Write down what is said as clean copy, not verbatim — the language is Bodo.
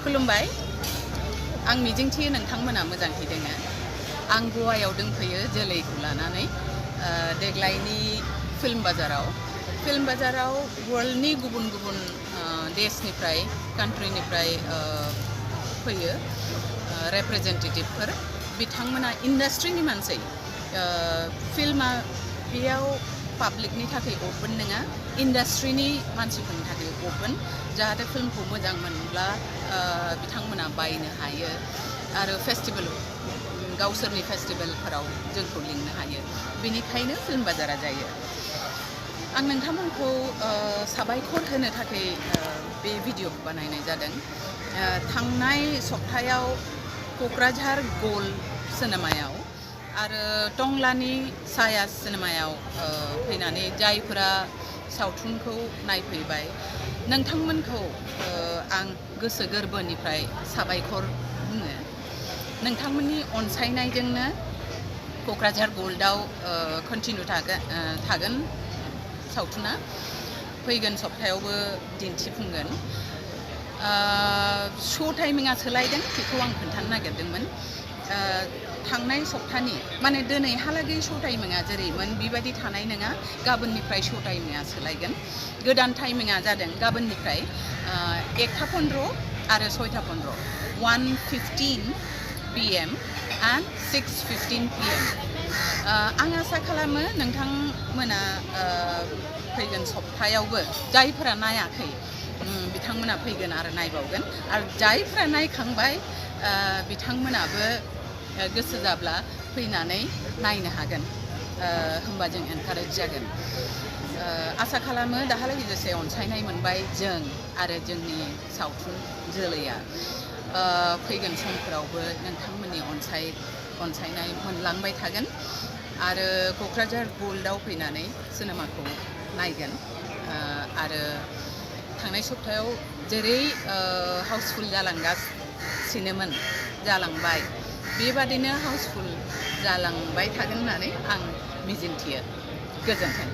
खुलुमबाय आं मिजिंथियो नोंथांमोना मोजाङै दङ आं गवायाव दंफैयो जोलैखौ लानानै देग्लायनि फिल्म बाजाराव वर्ल्डनि गुबुन गुबुन देशनिफ्राय कान्ट्रिनिफ्राय फैयो रिप्रेजेन्टेटिभफोर बिथांमोना इन्डास्ट्रिनि मानसि फिल्मा बेयाव पाब्लिकनि थाखाय ओपन नङा इन्डास्ट्रिनि मानसिफोरनि थाखाय ओपन जाहाथे फिल्मखौ मोजां मोनब्ला बिथांमोना बायनो हायो आरो फेस्टिभेल गावसोरनि फेस्टिभेलफोराव जोंखौ लिंनो हायो बेनिखायनो फिल्म बाजारा जायो आं नोंथांमोनखौ साबायखर होनो थाखाय बे भिडिअखौ बानायनाय जादों थांनाय सप्तायाव क'क्राझार गल्ड सिनेमायाव आरो टंलानि साया सिनेमायाव फैनानै जायफोरा सावथुनखौ नायफैबाय नोंथांमोनखौ आं गोसो गोरबोनिफ्राय साबायखर बुङो नोंथांमोननि अनसायनायजोंनो क'क्राझार गल्डआव कन्टिनिउ थागोन सावथुना फैगोन सप्तायावबो दिन्थिफुंगोन श' टाइमिंआ सोलायदों बेखौ आं खोन्थानो नागिरदोंमोन थांनाय सप्तानि माने दिनैहालागै श' टाइमिंआ जेरैमोन बेबायदि थानाय नङा गाबोननिफ्राय श' टाइमिंआ सोलायगोन गोदान टाइमिंआ जादों गाबोननिफ्राय 1:15 आरो 6:15 1:15 PM and 6:15 PM आं आसा खालामो नोंथांमोना फैगोन सप्तायावबो जायफोरा नायाखै बिथांमोना फैगोन आरो नायबावगोन आरो जायफोरा नायखांबाय बिथांमोनाबो गोसो जाब्ला फैनानै नायनो हागोन होमबा जों एनकारेज जागोन आसा खालामो दाहालागै जेसे अनसायनाय मोनबाय जों आरो जोंनि सावथुन जोलैया फैगोन समफोरावबो नोंथांमोननि अनसायनाय मोनलांबाय थागोन आरो क'क्राझार गल्डआव फैनानै सिनेमाखौ नायगोन आरो थांनाय सप्तायाव जेरै हाउसफुल जालांबाय बेबादिनो हाउसफुल जालांबाय थागोन होननानै आं मिजिंथियो गोजोन्थों